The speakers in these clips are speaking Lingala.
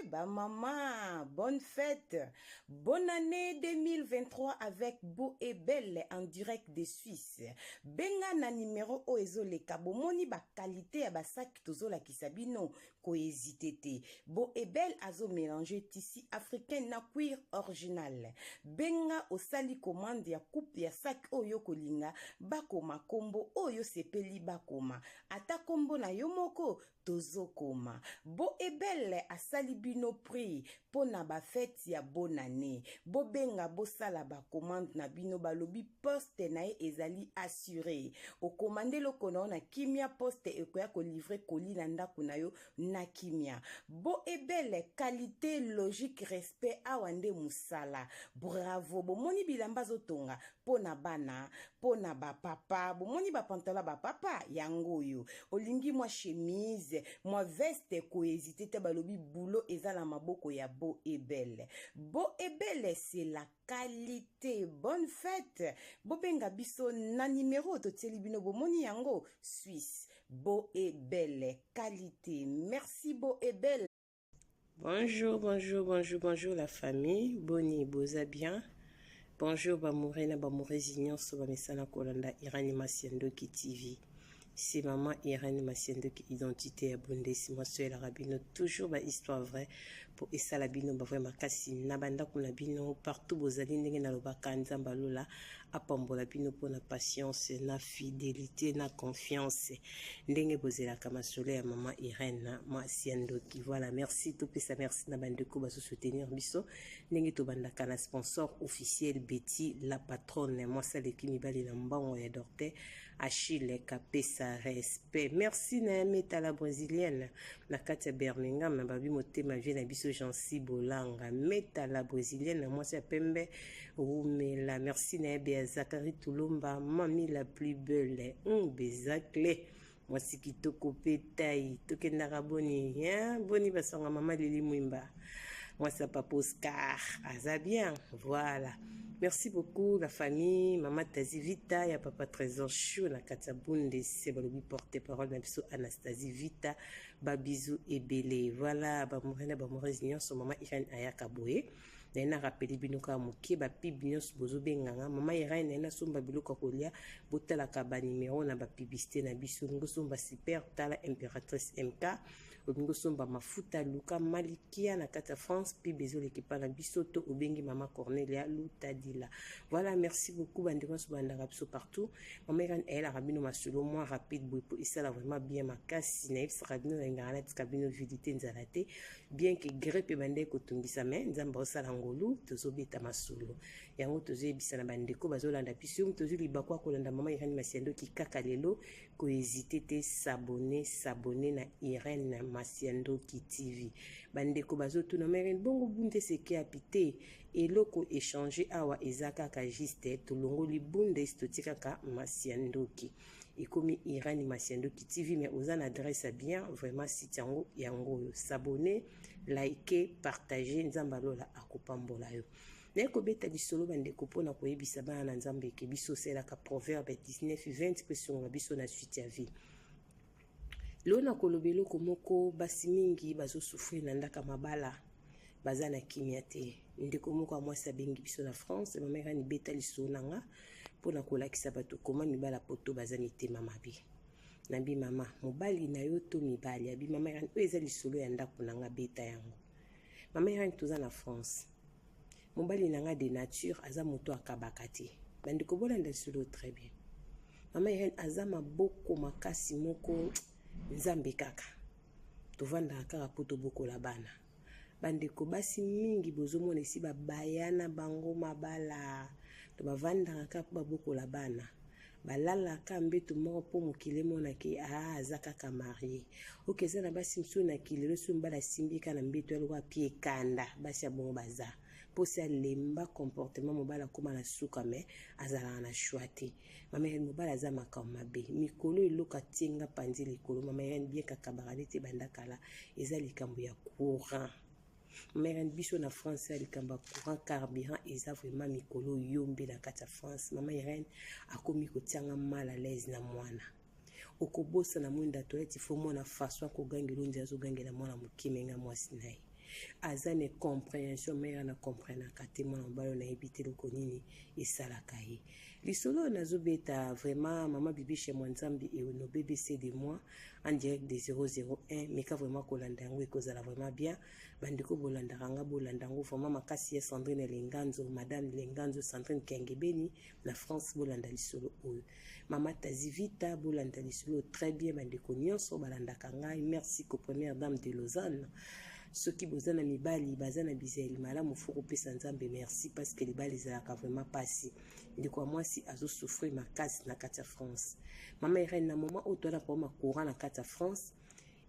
Ba mama, bonne fête. Bonne année 2023 avec Beau et Belle en direct de Suisse. Benga na numéro oyo ezoleka bomoni ba qualité ya ba sac tozolakisa bino ko hésiter te. Beau et Belle azo mélanger tissu africain na cuir original. Benga osali commande ya coupe ya sac oyo kolinga bakoma kombo oyo sepeli bakoma. Ata kombo na yo moko tozokoma. Beau et Belle asali bino prix mpo na bafete ya bonne année. Bobenga bosala bacommande na bino, balobi poste na ye ezali assuré. Okomande eloko na yo na kimia, poste ekoya kolivre colis na ndako na yo na kimia. Beau et Belle, qualité, logique, respect, awa nde mosala. Bravo, bomoni bilamba azotonga mpo na bana, mpo na bapapa, bomoni bapantalon bapapa yango oyo. Olingi mwa chemise, mwa veste, kohésite te, balobi boulot eza na maboko ya Beau et Belle. Beau et Belle, c'est la qualité. Bonne fête. Bobenga biso na numéro totieli bino, bomoni yango Suisse. Beau et Belle, qualité. Merci Beau et Belle. Bonjour, bonjour, bonjour, bonjour la famille. Boni, boza bien. Bonjour bamoureux na bamoureuses nyonso bamesana kolanda Irani Masiandoki TV. C'est maman Irène Masiandoki, identité ya Bundesi. Mwasi bino toujours ba histoire vraie pour esala bino ba vrai makasi na bandako na bino partout bozali. Ndenge nalobaka, Nzambe alola apambola bino mpona patience na fidélité na confiance ndenge bozelaka masolo ya mama Irène Masiandoki. Voilà, merci, topesa merci na bandeko bazosoutenir biso ndenge tobandaka na sponsor officiel Betty la patronne, mwasi aleki mibali na mbongo ya Dorte Achille Kapesa, respect. Merci na Meta la brésilienne na kati ya Birmingham na babi motema vie na biso Jansi Bolanga. Meta la brésilienne na mwasi ya pembe rumela. Merci na ye ya Zakari Tulomba, mami la plus belle, bezacle mwasi kitoko mpe tai. Tokendaka boni, hein? Boni basonga mama Lili Mwimba, mwasi ya papa Oscar aza bien. Voilà, merci beaucoup la famille. Mama Tazi Vita ya papa Trésor Chou na kati ya Bundese, balobi porte parole na biso Anastasie Vita, babizu ebele. Voilà, bamoureux na bamoureuse nyonso, mama Irene ayaka boye naye na rappeler bino kaka moke bapub nyonso bozobenganga mama Irene naye nasomba biloko ya kolia. Botalaka banimero na bapublicité na biso. Olingi osomba super, tala Impératrice MK. Olingi osomba mafuta, luka Malikia na kati ya France, pub ezoleka epa na biso, to obengi mama Cornelia Lutadila. Voilà, merci beaucoup bandeko nyonso bandaka biso partout. Mama Irene ayelaka bino masolo mwa rapide boye po esala vraiment bien makasi. Nayebisaka bino, nalingaka natika bino vide te, nzala te, bien que grippe ebandaki kotungisa, me Nzambe aosala ngolu. Tozobeta masolo yango, tozoyebisa na bandeko bazolanda biso. Tozwi libaku ya kolanda mama Irene Masiandoki kaka lelo, kohésite te, s'abonner, s'abonner na Irene Masiandoki TV. Bandeko bazotuna ma Irene bongo Bundes ekeapi te. Eloko échange awa eza kaka juste tolongoli Bundes, totie kaka Masiandoki, ekomi Irene Masiandoki TV. Mais oza na adresse ya bien vraiment, site yango yango oyo. S'abonner, like, partage. Nzambe alola akopambola yo. Naye kobeta lisolo bandeko mpona koyebisa bana na Nzambe eke biso osalelaka Proverbe 19 20 mpe esunga biso na suite ya vie. Lelo nakoloba eloko moko: basi mingi bazosouffrir na ndako ya mabala, baza na kimia te. Ndeko moko ya mwasi abengi biso na France: "Mama Irani, beta lisolo na nga mpona kolakisa bato koma mibala poto baza mitema mabe." Nabi: "Mama, mobali na yo to mibali?" Abi: "Mama Irani, oyo eza lisolo ya ndako na nga, beta yango." Mama Irani, toza na France, mobali na nga de nature aza moto akabaka te. Bandeko, bolanda lisolo très bien. Mama Irene aza maboko makasi moko, Nzambe kaka. Tovandaka kaka mpo tobokola bana. Bandeko basi mingi bozomona esi babaya na bango mabala to bavandaka kaka mpo babokola bana, balalaka mbeto moko mpo mokili emonaki a aza kaka marié. Oke, eza na basi mosusu na kilelo soki mobali asimbi kaka na mbeto ya lokola pie ekanda. Basi ya bongo baza mposi alemba comportement mobali, akóma na suka, me azalaka na choix te. Mama Irene, mobali aza makambo mabe mikolo. Eloko atienga panzi likolo, mama Irene, bien kakabaka neti ebanda kala, eza likambo ya courant. Mama Irene, biso na France ya likambo ya courant, carburant eza vraiment mikolo yombe na kati ya France. Mama Irene, akomi kotianga mal à l'aise na mwana. Okobosana mwinda toilette, faut mwana façon akogangela, ondi azogangela mwana moke. Menga mwasi na ye. Aza na comprehension mère na comprenaka te mwana mobali oyo nayebi te eloko nini esalaka ye. Lisolo oyo nazobeta vraiment mama Bibiche Mwanzambi et nos BBC de moi en direct de 001 meka vraiment kolanda yango ekozala vraiment bien. Bandeko bolandaka nga bolanda yango vraiment makasi ya Sandrine Lenganzo, madame Lenganzo Sandrine Kengebeni na France bolanda lisolo oyo. Mama Tazivita bolanda lisolo très bien bandeko nyonso balandaka ngai. Merci ko première dame de Lausanne. Soki boza na mibali baza na bizaleli malamu fo kopesa Nzambe merci parce que libala ezalaka vraiment pasi. Ndeko ya mwasi azo souffrir makasi na kati ya France. Mama Irène na moment oyo toza na problème ya courant na kati ya France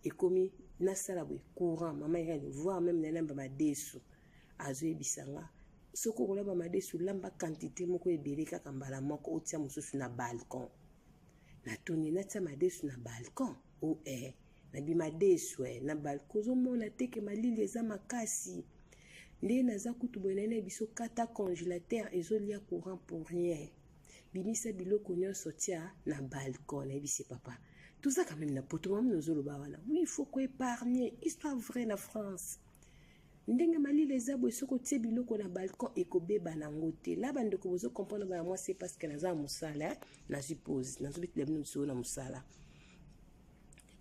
ekomi nasala boye courant mama Irène voire même nalamba madesu azoyebisa nga soki okolamba madesu lamba quantité moko ebele kaka mbala moko otia mosusu na balcon. Natuni natia madesu na balcon o eh nabi madesu eh na balcon ozomona te ke malili eza makasi nde naza kutu boye naye na biso kata congélateur ezolia courant pour rien bimisa biloko nyonso tia na balcon. Nayebisi papa toza quand même na poto mama nozoloba wana oui faut ko épargner histoire vraie na France ndenge malili eza boye soki otie biloko na balcon ekobeba nango te. La bandeko bozo comprendre bana mwasi parce que naza na mosala nazwi pause nazobetela bino lisolo na mosala.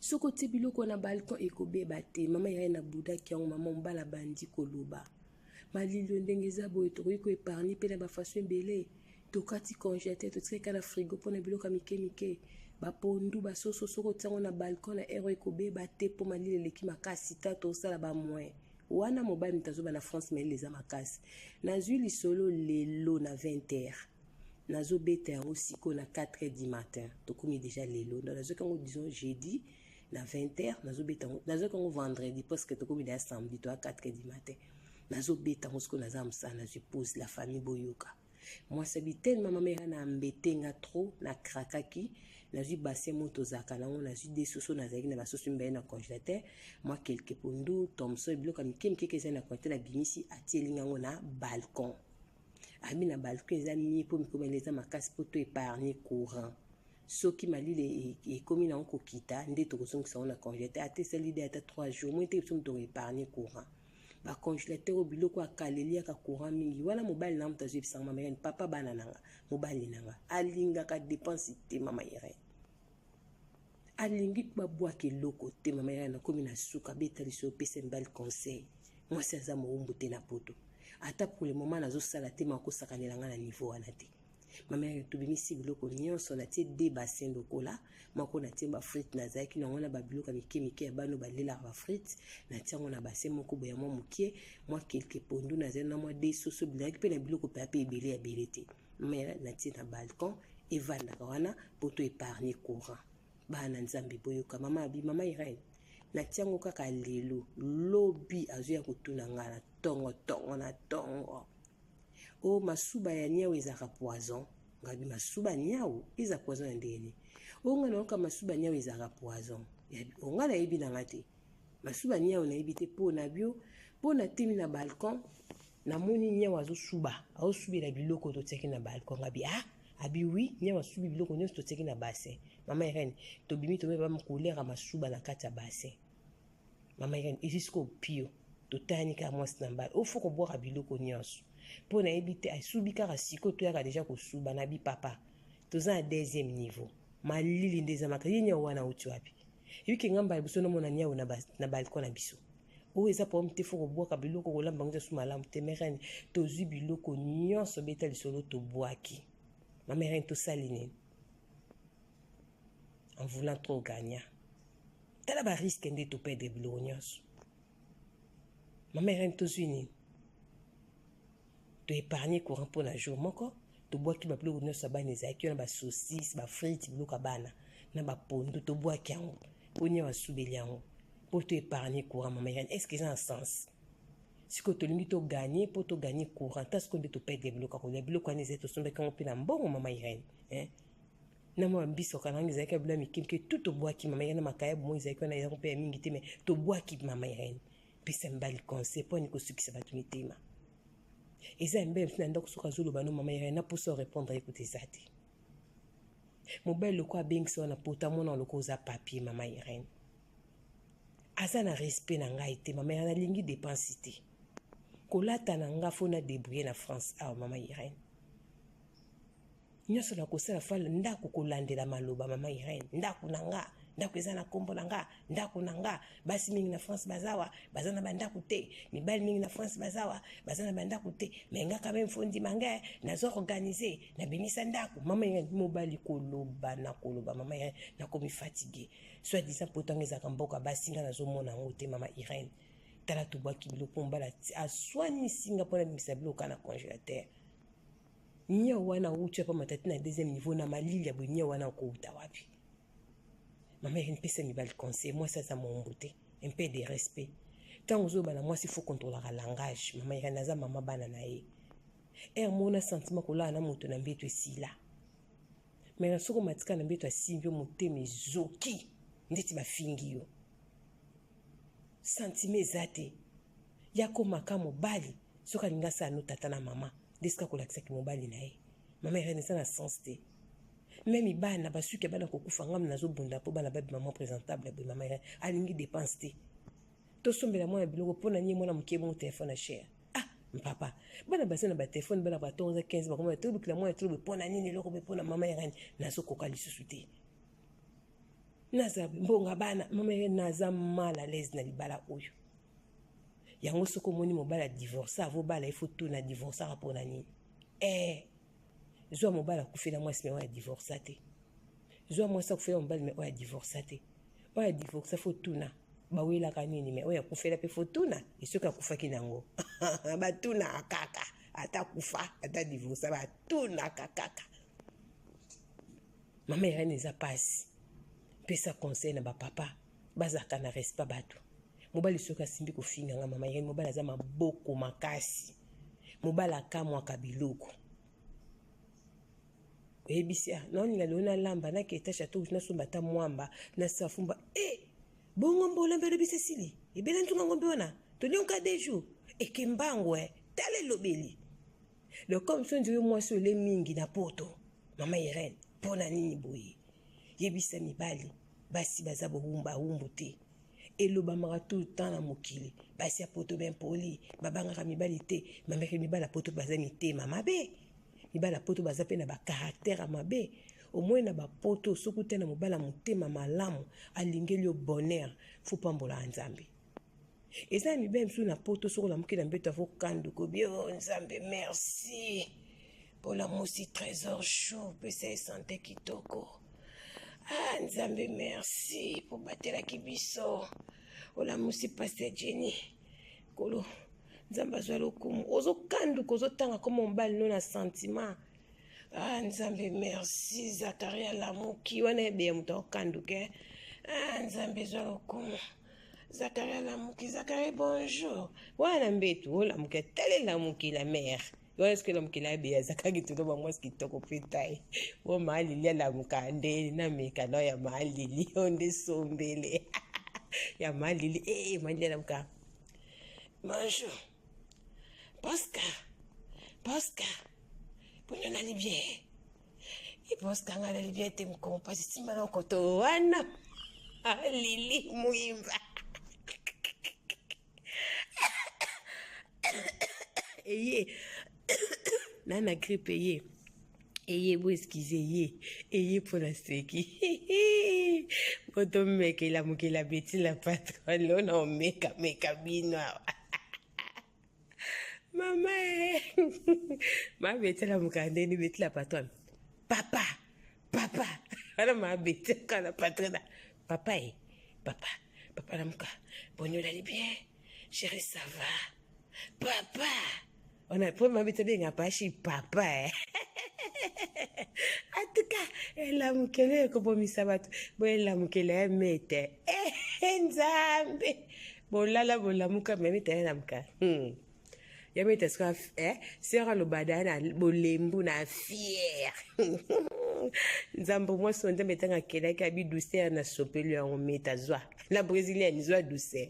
Soki otie biloko na balcon ekobeba te. Mama Irène abudaki yango mama mobala bandi koloba malili oyo ndenge eza boye tokoki koépargne mpe na bafaçon ebele. Tokati congélateur totikaka na frigo mpona biloko ya mike mike bapondu basoso soki otia yango na balcon na heure ekobeba te mpo malili eleki makasi ta tosala bamoyen wana mobali moto azoba na France malili eza makasi. Nazwi lisolo lelo na 20h nazobeta yango sikoyo na 4h du matin tokomi déjà lelo donc nazwaki yango disons jeudi na 20h nazobeta yango nazwaki yango vendredi parce que tokomi déjà samedi to 4h du matin nazobeta yango sikoyo naza mosala nazwi pause la famille boyoka. Mwasi abi tellement mama era na mbete nga trop na krakaki nazwi bassin moko tozalaka nango nazwi de soso nazalaki na basoso mibale na congélateur mwa quelque pondu thomson biloko ya mike mike eza na congélateur nabimisi atieli ngango na balcon. Abi na balcon eza mie mpo mikobala eza makasi mpo to épargne courant soki malili ekomi nango kokita nde tokozongisa yango na congélateur ata esali de ata 3 jours moi te biso moto épargne courant bacongélateur oyo biloko akaleliaka courant mingi wana mobali na moto azoyebisanga mama Irène papa bana nanga mobali nanga alingaka dépense te mama Irène alingi babwaka eloko te mama Irène akomi na suka beta liso opesa mibali conseil mwasi aza mowumbu te na poto ata pour le moment nazosala te makosakanela nga na niveau wana te. Mama Irène tobimisi biloko nyonso natie de bassin lokola moko natie bafrite nazalaki nango na babiloko ya mike mike ya bano balelaka bafrite natie yango na bassin moko boye ya mwa mokie mwa quelque pondu nazali na mwa de soso bilaki mpe na biloko mpe ape ebele ya ebele te. Mama Irène natie na balcon evandaka wana po to épargne courant. Bana Nzambe boyoka mama abi mama Irène natie yango kaka lelo lobi azoya kotuna nga na tongo tongo na tongo o masuba ya niau ezalaka poison. Ngabi masuba niau eza poison ya ndenge o nga nayoka masuba niau ezalaka poison o nga nayebi nanga te masuba niau nayebi te mpo na bio mpo natemi na balcon namoni niau azosuba azosubela biloko totiaki na balcon. Ngabi ah abi oui niau asubi biloko nyonso totiaki na bassin. Mama Irène tobimi tomeba couleur ya masuba na kati ya bassin. Mama Irène ezi sikoyo pio totani kaka mwasi na mbala ofo kobwaka biloko nyonso mpo nayebi te asubi kaka sikoyo toyaka deja kosuba na bi papa toza na deuxième niveau malili nde eza makasi ye niau wana auti wapi ebiki ngamba ya biso nomona niau na balcon na biso oyo eza problème te fo kobwaka biloko kolamba ngo eza malamu te. Mama Irène tozwi biloko nyonso beta lisolo tobwaki. Mama Irène tosali nini en voulant trop gagner tala barisque nde toperdre biloko nyonso. Mama Irène tozwi nini toépargne courant mpona jour moko tobwaki babiloko nyonso ya bana ezalaki wana basaucisse bafrite biloko ya bana na bapondu tobwaki yango mpo nia basubeli yango mpo toépargne courant. Mama Irène est ce que eza na sens sikoyo tolingi toganye mpo toganye courant ta sikoyo nde toperdre biloko ya kolia biloko wana ezali tosombaki yango mpe na mbongo. Mama Irène na mwa bisoka nango ezalaki ya biloko ya mike mike tu tobwaki. Mama Irène na makayabu mo ezalaki wana ezalaki mpe ya mingi te me tobwaki. Mama Irène pesa mibali conseil mpo ani kosukisa bato mitema eza mbele mosu na ndako soki azoloba no mama Irène naposa orépondre ye kuta eza te mobali loko abengisa wana poto amona loko oza papier. Mama Irène Aza na respect na ngai te mama Irène, alingi dépense te. Kolata na nga fo na débrouiller na France awa mama Irène. Nyonso na kosala fa ndako kolandela maloba mama Irène, ndako na nga, ndako eza na kombo na nga, ndako na nga, basi mingi na France bazawa, baza na bandako te, mibali mingi na France bazawa, baza na bandako te, mais nga quand même fo ndima nga, nazo organiser, nabimisa ndako. Mama Irène, mobali koloba na koloba mama Irène, nakomi fatigué. Soit disant poto yango ezalaka mboka basi, nga nazomona yango te mama Irène. Tala tobwaki biloko, mobali aswanisi nga mpona bimisa biloko na congélateur. Nia wana awuti apa matati na deuxième niveau na malili ya boye, nia wana akouta wapi? Mama Irène, pesa mibali conseil, mwasi aza mombu te, un peu de respect. Ntango ozoyoba na mwasi, faut contrôlaka langage. Mama Irène aza mama bana na ye. Ere mona sentiment kolala na moto na mbeto esila. Mais na soko matika na mbeto asimbi yo motema ezoki ndeti bafingi yo. Sentiment eza te. Ya komaka mobali soki alingi asala no tata na mama nde esika kolakisaki mobali na ye. Mama Irène eza na sens te. Meme bana basuki ya bana kokufa, ngam nazobunda mpo bana babima mwa présentable boye. Mama Irène alingi dépense te. Tosombela mwana biloko mpo na nie mwana moke bongo telefone ya cher. Ah papa, bana baza na batelefone, bana ba 14 15 bakoma tolukila mwana tolobe mpo na nini eloko mpe mpo na mama Irène nazokoka lisusu te. Naza mbonga bana mama Irène, naza mal à l'aise na libala oyo. Yango soki omoni mobali adivorce avo bala, ifo tuna divorceaka mpo na nini. Zwa mobali akufela mwasi me oyo adivorsa te, zwa mwasi akufela mobali me oyo adivorsa te. Oyo adivorsa fo tuna bawelaka nini, me oyo akufela mpe fo tuna esoki akufaki nango. Batunaka kaka, ata kufa ata divorsa batunaka kaka. Mama Irène eza pasi, pesa conseil na bapapa bazalaka na respect bato. Mobali soki asimbi kofinga nga mama Irène, mobali aza maboko makasi, mobali akamwaka biloko. Oyebisi ah, naoninga lelo nalamba naketa chateau nasomba ata mwamba nasafumba bongo mbola mbe olobisi esili ebele ntunga ngombe wana tolionka 2 jours eke mbango tala elobeli. Donc comme so nzoi mwasi ole mingi na poto mama Irène, mpona nini boye? Yebisa mibali basi baza bowumba wumbu te. Elobamaka tout le temps na mokili, basi ya poto bempoli babangaka mibali te. Mameke mibali ya poto baza mitema mabe, mibali ya poto baza mpe na bacaractère ya mabe. Omoi na bapoto soki te na mobali ya motema malamu alingeli yo bonheur, fo pambola ya Nzambe. Eza na mibali mosusu na poto soki olamuki na mbeto avokanduka obi oh, Nzambe merci mpona mosi trésor chaud pesa ye sante kitoko. Ah Nzambe merci mpo batelaki biso, olamusi pasteur Jenny kolo Nzambe azwa lokumu. Ozokanduka ozotanga koma mobali no na sentiment. Ah Nzambe merci Zakaria lamuki wana ebeya moto akokanduka. Ah Nzambe ezwa lokumu. Zakaria lamuki, Zakaria bonjour. Wana mbetu olamuki tele lamuki la mère. Wana soki lamuki la beya Zakari tuno ba mwasi kitoko pe tai. Bo malili lamuka nde na meka no ya malili onde sombele. Ya malili malili lamuka. Bonjour. Pasca. Pasca. Bonjour nali bien. Pasca nga nali bien te mkompa simba na koto wana. Lili muimba. Eye nana grippe eye. Eye bo excuse ye. Eye pona seki. Boto mekela mokela beti la patronne lona omeka meka bino. Mama Ma beti la mukande ni beti la patronne. Papa, papa. Wana ma beti la patronne. Papa papa, papa la muka. Bonjour la bien. Chérie ça va. Papa. On a pour ma beti benga pashi papa. En tout cas, elle a mukele ko bomisa bato. Bo elle a mukele mete. Nzambe. Bolala bolamuka meme tena na muka. Ya mete ska sera lobada na bolembu na fier. Nzambe mwasi oyo Nzambe tanga kelaki abi douceur na sopelu yango meta zwa. La brésilienne zwa douceur.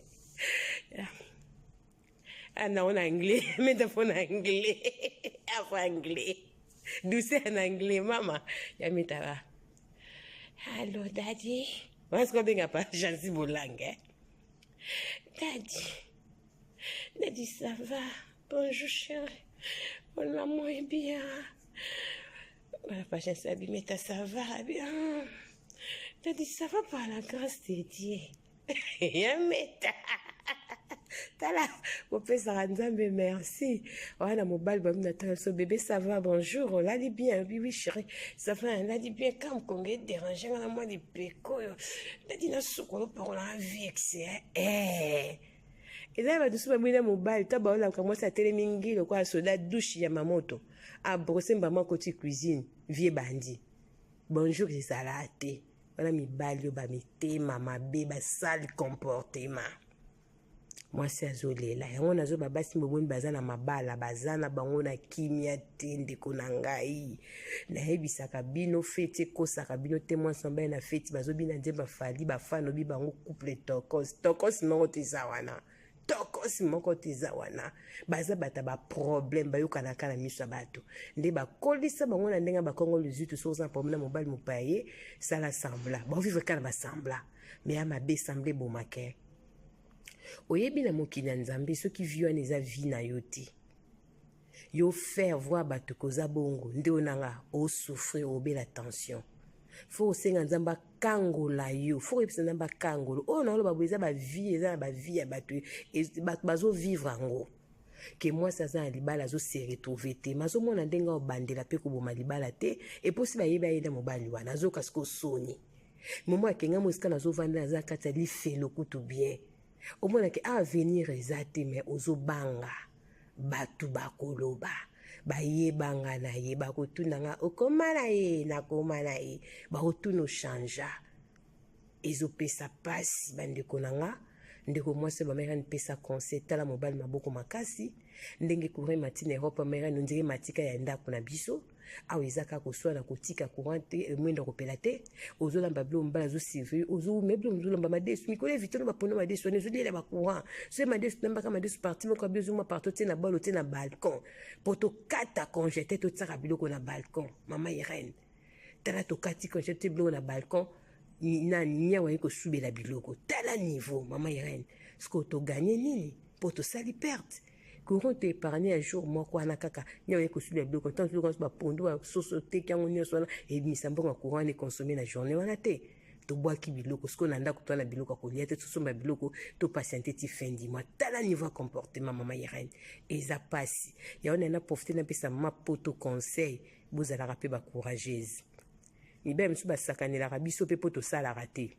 Ah non, en anglais. Meta en anglais. En anglais. Douceur en anglais, mama. Ya meta ba. Hello, daddy. Wasi ko benga pa Jansi Bolange. Daddy, Daddy, ça va? Bonjour chérie. Mon amour est bien. Voilà, Patience Abimeta, ça va bien. Daddy, ça va par la grâce de Dieu. Ya meta. Tala, bopesaka Nzambe merci. Wana mobali babi na tala so bébé ça va bonjour, olali bien. Oui oui chérie, ça va, olali bien kam konge déranger nga na mwa lipeko oyo. Daddy na sokolo parola na vie exe. Eh. Eza na bato mosusu bamoni na mobali to baolaka mwasi atelemi ngi lokola soda douche ya mamoto abrose mbama akoti cuisine vie bandi bonjour ezala te wana mibali oyo bamitema mabe basale comportement mwasi azolela yango nazoba basi bomoni baza na mabala baza na bango na kimia te ndeko na ngai nayebisaka bino feti ekosaka bino te mwasi mobali na feti bazobina nzembo afali bafanobi bango couple tokos tokos moko te eza wana tokos moko te eza wana baza bato ya baproblème bayokanaka na miso ya bato nde bakolisa bango na ndenge ya bakongo luzutu soki oza na problème na mobali mopaya ye sala sembla baovivre kaka na basembla me ya mabe sembla ebomaka oyebi na mokili ya nzambe soki vie wana eza vie na yo te yo faire voir bato koza bongo nde onanga osouffrir obela tension fo osenga nzambe akangola yo fo koyebisa nzambe akangola oyo naoloba boye eza bavie eza na bavie ya bato bato bazovivre yango ke mwasi aza na libala azo se retrouver te ma azomona ndenge aobandela mpe koboma libala te eposi bayebi aye na mobali wana azoyoka siko soni momo akenga mo esika nazovanda naza kati ya lifelo kutu bien omonake avenir eza te me ozobanga bato bakoloba bayebanga na ye bakotuna nga okoma na ye nakoma na ye bakotuna ochangea ezopesa mpasi bandeko na nga ndeko mwasi oyo bamekani pesa conseil tala mobali maboko makasi ndenge courant emati na europe amekani ondire matika ya ndako na biso awa eza kaka koswana kotika courant te eh, mwinda kopela te ozolamba bilo mobali azosurveille ozoume bilo ozolamba madesu mikolo evite no bapona madesu wana ezoliela bacourant soki madesu nambaka madesu parti moko abi ozomwa parti otie na balo otie na balcon mpo tokata conge te totiaka biloko na balcon mama irene tala tokati conge totie biloko na balcon nani niawa aye kosubela biloko tala niveau mama irene sikoyo toganye nini mpo tosali perte courant to épargne ya jour moko wana kaka nde oye kosubela biloko ntango biloko nyonso bapondu basoso oteki yango nyonso wana ebimisa mbongo ya courant wana ekonsome na journée wana te tobwaki biloko sikoyo na ndako toa na biloko ya kolia te tosomba biloko topatiente ti fin du mois tala niveau ya comportement mama irene eza mpasi yango naye na profite napesa mama poto conseil bozalaka mpe bacourageuse mibali mosusu basakanelaka biso mpe mpo tosalaka te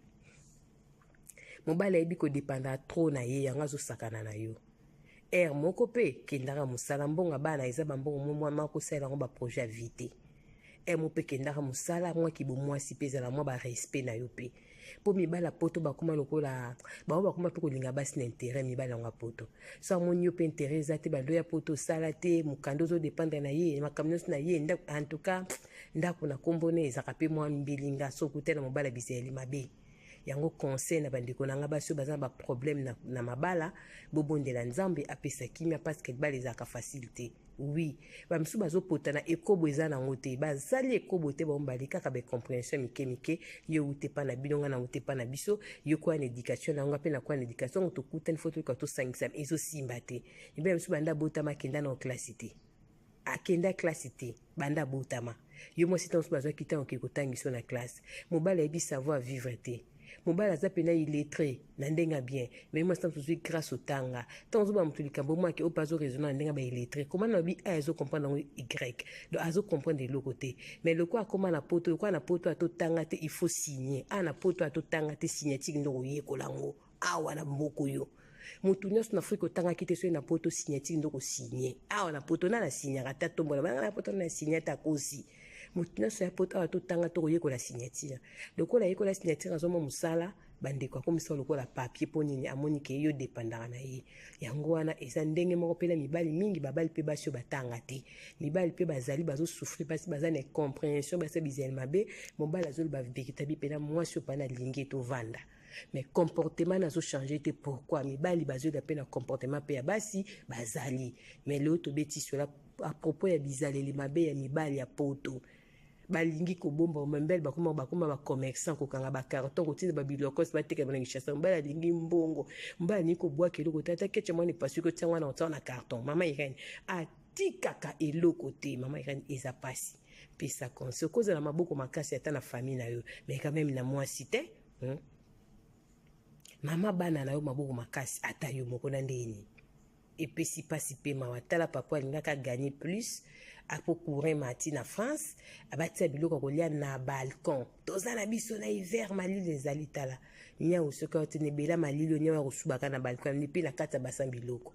mobali ayebi kodepanda trop na ye yango azosakana na yo heure moko mpe kendaka mosala mbongo ya bana eza bambongo mwa kosalela yango baprojet ya vie te heure moko mpe kendaka mosala mwa kibomwasi mpe ezala mwa barespect na yo mpe mpo mibali ya poto bakoma lokola bango bakoma mpe kolinga basi na interet mibali yango ya poto so amoni yo mpe interet eza te bando ya poto osala te mokanda ozodependre na ye makambo nyonso na ye en tout cas ndako na nkombo ne ezalaka mpe mwa mbilinga soki okutana mobali ya bizaleli mabe yango conseil na bandeko na nga basi oyo baza na baproblème na, na mabala bobondela nzambe apesa kimia parce que libala ezalaka facile te oui bamisusu bazopotana ekobo eza nango te basali ekobo te bango bali kaka bacomprehension mike mike yo ute epa na bino nga na ute epa na biso yo koya na éducation na nga mpe nakoya na éducation yango tokutani fo toyoka tosangisa ezosimba te mibali misusu banda abotama akenda na klasi te akenda klasi te banda abotama yo mwasi ntango mosusu bazwaki ntango oke kotangisa na klase mobali ayebi savoir vivre te mobali aza mpena illettré na ndenge ya bien mais mwasi ntango tozwi grâce otanga ntango ozoba moto likambo omwake oyo mpe azo raisonne na ndenge ya baillettré koma na lobi a azo comprendre yango y donc azo comprendre eloko te mais lokola akoma na poto lokola na poto atotanga te il faut signer a na poto atotanga te signature nde okoyekola yango awa na mboka oyo motu nyonso na afrika otangaki te soki na poto signature nde okosigne awa na poto na nasignaka te atombola banga na poto na signe te akosi motu nyonso ya poto awa totanga tokoyekola signature lokola ayekola signature azomwa mosala bandeko akomisa lokola papier mpo nini amoni ke yo dependaka na ye yango wana eza ndenge moko mpe na mibali mingi babali mpe basi oyo batanga te mibali mpe bazali bazosouffrir basi baza na incomprehension basi ya bizali mabe mobali azoloba verité abi mpena mwasi oyo mpana alingi tovanda mais comportement nazo changer te pourquoi mibali bazoyeda mpe na comportement mpe ya basi bazali mais lelo tobeti sola à propos ya bizaleli mabe ya mibali ya poto. Balingi kobomba mibali, bakoma bacommerçant, kokanga bacarton, kotinda babiloko bateka na Kinshasa. Mobali alingi mbongo, mobali alingi kobwaka eloko te. Ata keche mwana epasuki, otia wana, otia na carton. Mama Irene atikaka eloko te. Mama Irene, eza pasi. Pesa conseil. Okozala maboko makasi ata na famille na yo, mais quand même na mwasi te, Mama bana na yo maboko makasi, ata yo moko na ndeni. Epesi mpasi mpe mawa. Tala, papa alingaka gagner plus apo courant mati na France, abatia biloko ya kolia na balcon. Toza na biso na hiver, malili ezali. Tala nyau, soki aotena ebela malili, nyau ya kosubaka na balcon mpe na kati ya basa biloko,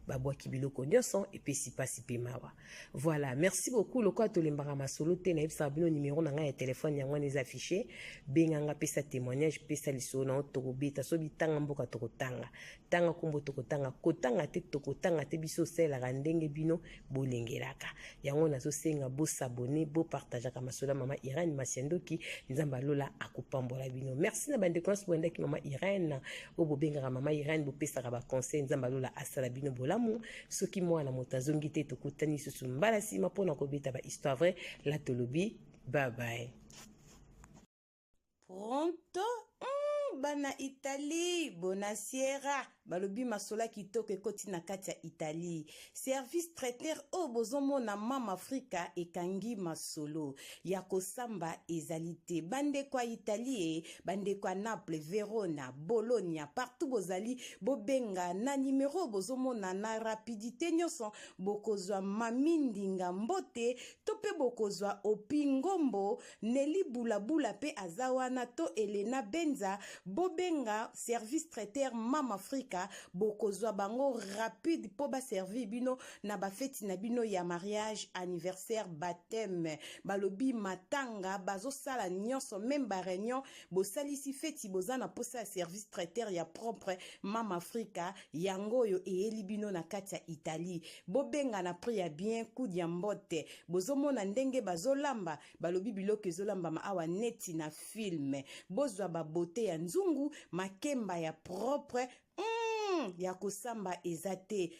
babwaki biloko nyonso. Epesi mpasi mpe mawa. Voilà, merci beaucoup. Lokola tolembaka masolo te, nayebisaka bino nimero na ngai ya telefone, yango wana eza affiché. Benganga, pesa témoignage, pesa lisolo na yo, tokobeta. So bitanga mboka, tokotanga. Tanga nkombo, tokotanga. Kotanga te, tokotanga te. Biso osalelaka ndenge bino bolengelaka yango. Nazosenga bos'abonner, bopartageaka masolo ya mama Irene Masiandoki. Nzambe alola akopambola bino. Merci na bandeko nyonso boyandaki mama Irene, oyo bobengaka mama Irene, bopesaka baconseil. Nzambe alola asala bino bolamu. Soki mwana moto azongi te, tokutani lisusu mbala nsima mpona kobeta bahistoire vrai. La tolobi bye bye. Pronto, bana Italie, buonasera. Balobi masolo kitoko ekoti na kati ya Italie. Service traiteur oyo bozomona, Mama Afrika, ekangi masolo ya kosamba ezali te. Bandeko ya Italie, e bandeko ya Naples, Verona, Bologna, partout bozali, bobenga na nimero bozomona. Na rapidité nyonso bokozwa Mami Ndinga Mbote, to mpe bokozwa Opi Ngombo, Neli Bulabula mpe aza wana, to Elena Benza. Bobenga service traiteur Mama Afrika, bokozwa bango rapide mpo baservir bino na bafeti na bino ya mariage, anniversaire, baptême, balobi matanga, bazosala nyonso, même baréunion. Bosalisi feti, boza na posa ya service traiteur ya propre, Mama Afrika yango oyo eyeli bino na kati ya Italie. Bobenga na prix ya bien. Kudi ya mbote, bozomona ndenge bazolamba. Balobi biloko ezolambama awa neti na film. Bozwa babote ya nzungu, makemba ya propre, ya kosamba eza te.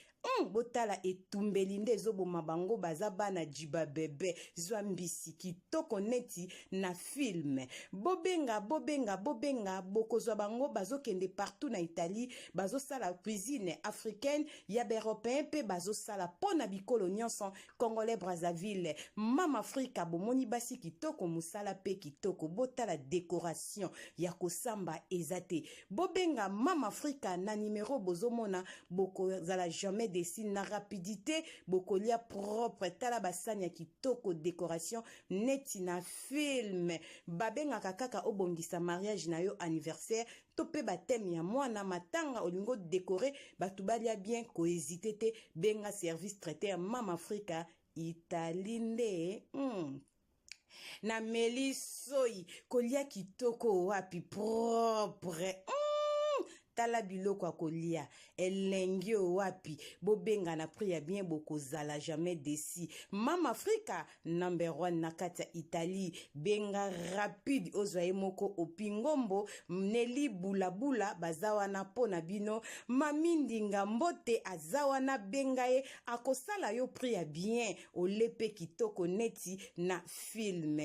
Botala etumbeli nde ezoboma bango. Baza bana jiba bebe, zwa mbisi kitoko neti na film. Bobenga, bobenga, bobenga, bokozwa bango. Bazokende partout na Italie, bazosala cuisine africaine, ya baeuropéen mpe bazosala mpo na bikolo nyonso. Congolais Brazzaville, Mama Afrika, bomoni basi kitoko, mosala mpe kitoko. Botala décoration, ya kosamba eza te. Bobenga Mama Afrika na nimero bozomona, bokozala jamais déçus. Na rapidité bokolia propre. Tala basani ya kitoko, décoration neti na film. Babengaka kaka obongisa mariage na yo, anniversaire to mpe baptême ya mwana, matanga, olingi odécorer bato balia bien, kohésiter te, benga service traiteur Mama Afrika Italie nde. Nameli soi, kolia kitoko wapi, propre. Tala biloko ya kolia elengi oyo wapi. Bobenga na prix ya bien, bokozala jamais déçus. Mama Afrika number one na kati ya Italie. Benga rapide, ozwa ye moko Opi Ngombo, Neli Bulabula, baza wana mpo na bino. Mami Ndinga Mbote aza wana, benga ye, akosala yo prix ya bien, ole mpe kitoko neti na film.